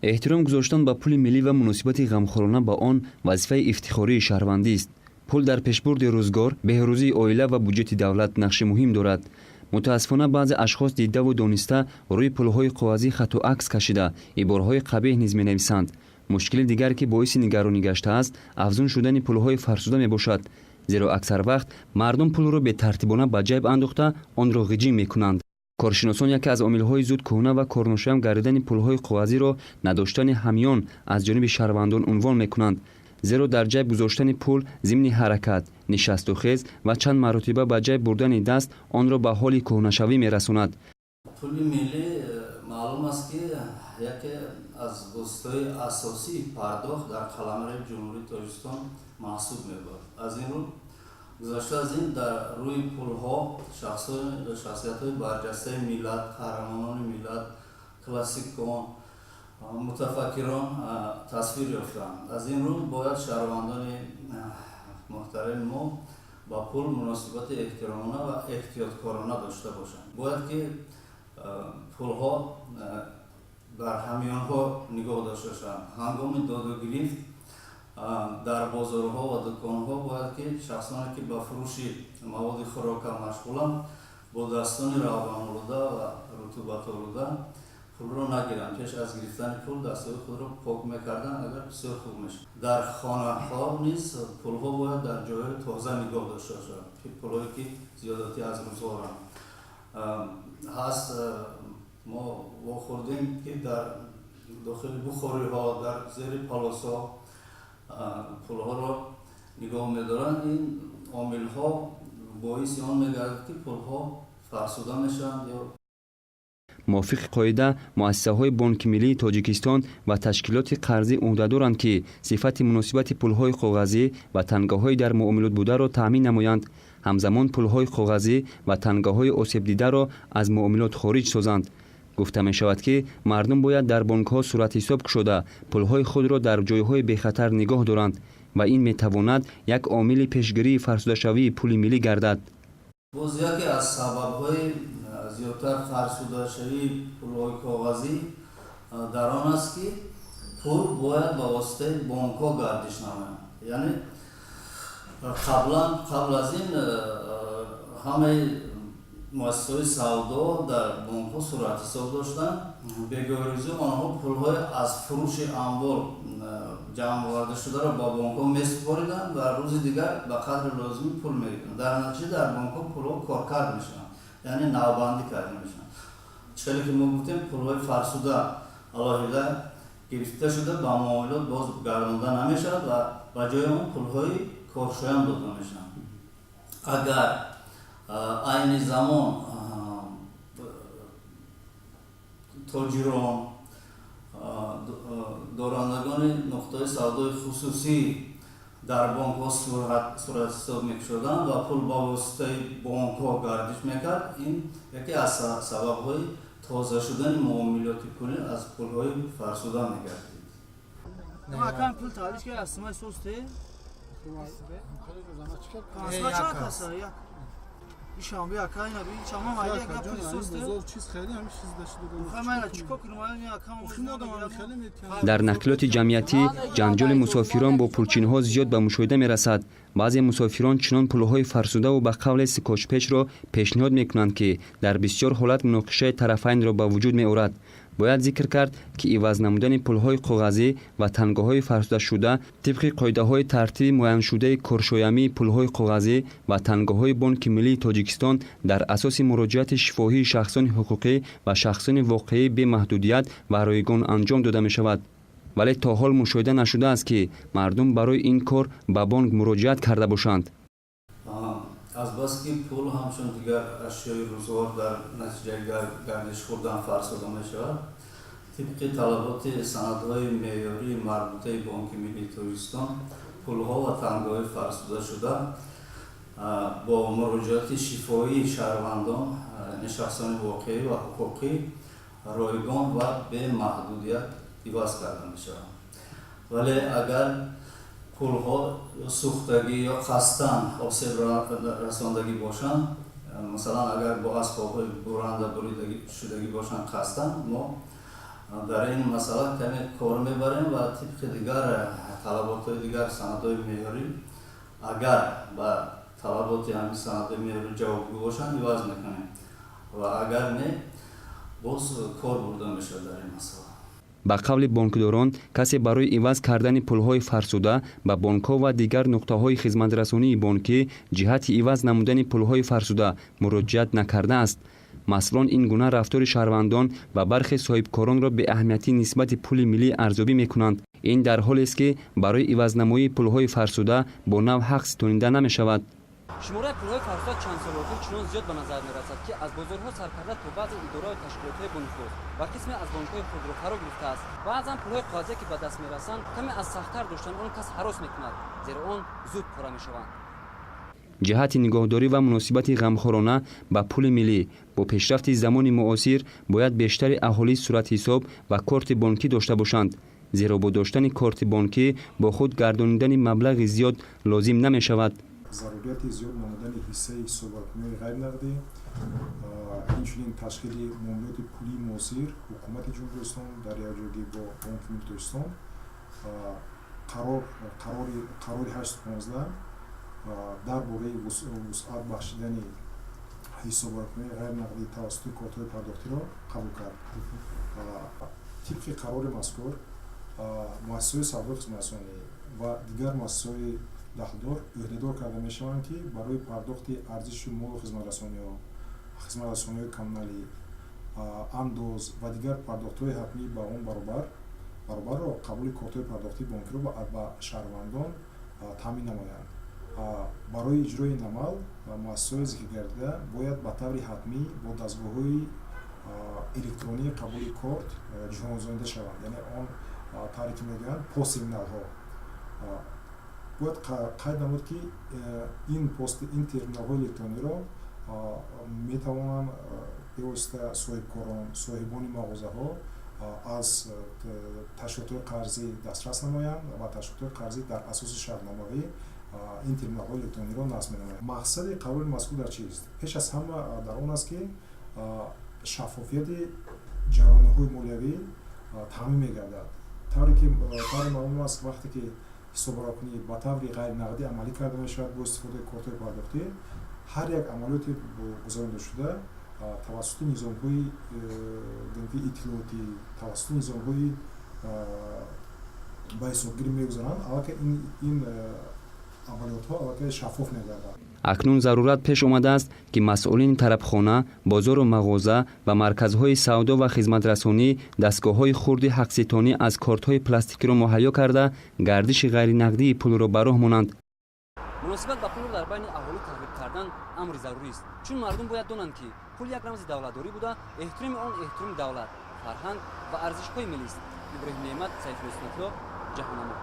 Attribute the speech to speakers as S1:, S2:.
S1: Эҳтиром гузоштан ба пули миллӣ ва муносибати ғамхорона ба он вазифаи ифтихории шаҳрвандист. Пул дар пешбурди рӯзгор, беҳрӯзии оила ва буҷети давлат нақши муҳим дорад. Мутаассифона, баъзе ашхос дидаву дониста рӯи пулҳои коғазӣ хату акс кашида, ибораҳои қабеҳ низ менависанд. Мушкили дигар, ки боиси нигаронӣ гаштааст, афзун шудани пулҳои фарсуда мебошад, зеро аксар вақт мардум пулро бетартибона ба ҷайб андохта, онро ғиҷим мекунанд. Коршиносон яке аз омилҳои зуд кӯҳна ва корношоям гардидани пулҳои коғазиро надоштани ҳамён аз ҷониби шаҳрвандон унвон мекунанд, зеро дар ҷайб гузоштани пул зимни ҳаракат, нишасту хез ва чанд маротиба ба ҷайб бурдани даст онро ба ҳоли кӯҳнашавӣ мерасонад.
S2: Пули миллӣ, маълум аст, ки яке аз воситаҳои асосии пардохт дар қаламрави Ҷумҳурии Тоҷикистон маҳсуб меёбад. Аз ин рӯ, гузашта аз ин, дар рӯи пулҳо шахсиятҳои барҷастаи миллат, қаҳрамонони миллат, классикон, мутафаккирон тасвир ёфтаанд. Аз ин рӯ бояд шаҳрвандони муҳтарами мо ба пул муносибати эҳтиромона ва эҳтиёткорона дошта бошанд. Бояд ки пулҳо дар ҳамёнҳо нигоҳ дошта шаванд. Ҳангоми додугирифт дар бозорҳо ва дуконҳо бояд ки шахсоне, ки ба фурӯши маводи хӯрока машғуланд, бо дастони равғанолуда ва рутубатолуда пулро нагиранд. Пеш аз гирифтани пул дастҳои худро пок мекарданд агар, бисёр хуб мешуд. Дар хонаҳо низ пулҳо бояд дар ҷойҳои тоза нигоҳ дошта шаванд. Пулҳое, ки зиёдатӣ аз рӯзгоранд ҳаст, мо вохӯрдем, ки дар дохили бухориҳо, дар зери палосҳо пулҳоро нигоҳ медоранд. Ин омилҳо боиси он мегардад, ки пулҳо фарсуда мешаванд ё
S1: Мувофиқи қоида, муассисаҳои Бонки миллии Тоҷикистон ва ташкилоти қарзӣ ӯҳдадоранд, ки сифати муносибати пулҳои коғазӣ ва тангаҳои дар муомилот бударо таъмин намоянд, ҳамзамон пулҳои коғазӣ ва тангаҳои осебдидаро аз муомилот хориҷ созанд. Гуфта мешавад, ки мардум бояд дар бонкҳо суратҳисоб кушода, пулҳои худро дар ҷойҳои бехатар нигоҳ доранд ва ин метавонад як омили пешгирии фарсудашавии пули миллӣ гардад.
S2: Боз яке аз сабабҳои зиёдтар фарсудашавии пулҳои коғазӣ дар он аст, ки пул бояд ба воситаи бонкҳо гардиш намояд. Яъне қаблан, қабл аз ин, ҳамаи муассисаҳои савдо дар бонкҳо суратҳисоб доштанд. Бегоҳирӯзӣ онҳо пулҳои аз фурӯши амвол ҷамъ оварда шударо ба бонкҳо месупориданд ва рӯзи дигар ба қадри лозими пул мегиранд. Дар натиҷа дар бонкҳо пулҳо коркард мешаванд, яъне навбандӣ карда мешаванд. Чӣ ки мо гуфтем, пулҳои фарсуда алоҳида гирифта шуда, ба муомилот боз гардонда намешавад ва ба ҷои он пулҳои коршоям дода мешаванд. Агар айни замон тоҷирон, дорандагони нуқтаҳои савдои хусусӣ дар бонкҳо суратҳисоб мекушоданд ва пул ба воситаи бонкҳо гардиш мекард, ин яке аз сабабҳои тоза шудани муомилоти пулӣ аз пулҳои фарсуда мегардид.
S3: Акам, пул таҳлиш ки аз симаи состе. Чанд каса? Як ишамби ака ина би чама майда ка пули состе. Хай, чико кунам, акам?
S1: Дар нақлиёти ҷамъиятӣ ҷанҷоли мусофирон бо пулчинҳо зиёд ба мушоҳида мерасад. Баъзе мусофирон чунон пулҳои фарсудаву ба қавле скотчпечро пешниҳод мекунанд, ки дар бисёр ҳолат муноқишаи тарафайнро ба вуҷуд меорад. Бояд зикр кард, ки иваз намудани пулҳои коғазӣ ва тангаҳои фарсудашуда тибқи қоидаҳои тартиби муайяншудаи коршоямии пулҳои коғазӣ ва тангаҳои Бонки миллии Тоҷикистон дар асоси муроҷиати шифоҳии шахсони ҳуқуқӣ ва шахсони воқеӣ бемаҳдудият ва ройгон анҷом дода мешавад, вале то ҳол мушоҳида нашудааст, ки мардум барои ин кор ба бонк муроҷиат карда бошанд.
S2: Азбаски пул ҳамчун дигар ашёи рӯзгор дар натиҷаи гардиш хӯрдан фарсуда мешавад, тибқи талаботи санадҳои меъёрии марбутаи Бонки миллии Тоҷикистон пулҳо ва тангаҳои фарсудашуда бо муроҷиати шифоҳии шаҳрвандон, яъне шахсони воқеӣ ва ҳуқуқӣ, ройгон ва бемаҳдудият иваз карда мешаванд. Вале агар пулҳо сӯхтагӣ ё қасдан осеб расондагӣ бошанд, масалан, агар бо асбобҳои буранда буридашудагӣ бошанд қасдан, мо Дар ин масъала каме кор мебарем ва тибқи дигар талаботҳои дигар санадҳои меъёрӣ, агар ба талаботи ҳамин санадҳои меъёрӣ ҷавобгӯ бошанд, иваз мекунем ва агар не, боз кор бурда мешавад дар ин масъала.
S1: Ба қавли бонкдорон, касе барои иваз кардани пулҳои фарсуда ба бонкҳо ва дигар нуқтаҳои хизматрасонии бонкӣ ҷиҳати иваз намудани пулҳои фарсуда муроҷиат накардааст. Масъулон ин гуна рафтори шаҳрвандон ва бархе соҳибкоронро беаҳамиятӣ нисбати пули миллӣ арзёбӣ мекунанд. Ин дар ҳолест, ки барои ивазнамоии пулҳои фарсуда бо нав ҳақ ситонида намешавад.
S4: Шумораи пулҳои фарсуда чанд соли охир чунон зиёд ба назар мерасад, ки аз бозорҳо саркарда то баъзе идораҳои ташкилотҳои бонуфуз ва қисме аз бонкҳои худро фаро гирифтааст. Баъзан пулҳои коғазе, ки ба даст мерасанд, каме аз сахттар доштани он кас ҳарос мекунад, зеро он зуд пора мешаванд.
S1: Ҷиҳати нигоҳдорӣ ва муносибати ғамхорона ба пули миллӣ бо пешрафти замони муосир бояд бештари аҳолӣ суратҳисоб ва корти бонкӣ дошта бошанд, зеро бо доштани корти бонкӣ бо худ гардонидани маблағи зиёд лозим намешавад.
S5: Зарурияти зиёд намудани ҳиссаи ҳисобракуниҳои ғайрнақдӣ, инчунин ташкили муомилоти пулии муосир, Ҳукумати Ҷумҳурият дар якҷоягӣ бо Бонки Миллии Тоҷикистон қарори 815 дар бораи вусъат бахшидани ҳисобракуниҳои ғайрнақдӣ тавассути кортҳои пардохтиро қабул кард. Тибқи қарори мазкур, муассисаҳои савдои хизматрасонӣ ва дигар муассисаҳои дахлдор ӯҳдадор карда мешаванд, ки барои пардохти арзиши молу хизматрасониҳо, хизматрасониҳои коммуналӣ, андоз ва дигар пардохтҳои ҳатмӣ ба он баробарро қабули кортҳои пардохтии бонкиро ба шаҳрвандон таъмин намоянд. Барои иҷрои ин амал муассисаҳои зикргардида бояд ба таври ҳатмӣ бо дастгоҳҳои электронии қабули корт ҷиҳозонида шаванд, яъне он тавре ки мегӯянд, посттерминалҳо. Бояд қайд намуд, ки ин терминалҳои электрониро метавонанд бевосита соҳибкорон, соҳибони мағозаҳо аз ташкилотҳои қарзӣ дастрас намоянд ва ташкилотҳои қарзӣ дар асоси шартномавӣ ин терминалҳои электрониро насб менамоянд. Мақсади қарори мазкур дар чист? Пеш аз ҳама дар он аст, ки шаффофияти ҷараёнҳои молиявӣ таъмин мегардад. Тавре ки тавре маълум аст, вақте ки ҳисобракунӣ ба таври ғайринақдӣ амалӣ карда мешавад бо истифодаи кортҳои пардохтӣ, ҳар як амалиёти гузаронида шуда тавассути низомҳои иттилоотӣ, тавассути низомҳои ба ҳисобгирӣ мегузаранд, аллакай ин амалиётҳо аллакай шаффоф мегарданд.
S1: Акнун зарурат пеш омадааст, ки масъулини тарабхона, бозору мағоза ва марказҳои савдо ва хизматрасонӣ дастгоҳҳои хурди ҳақситонӣ аз кортҳои пластикиро муҳайё карда, гардиши ғайринақдии пулро ба роҳ монанд.
S4: Муносибат ба пулро дар байни аҳолӣ тарғиб кардан амри зарурист, чун мардум бояд донанд, ки пул як рамзи давлатдорӣ буда, эҳтироми он эҳтироми давлат, фарҳанг ва арзишҳои миллист. Иброҳим Неъмат, Сайфулло Исматулло, Ҷаҳоннамо.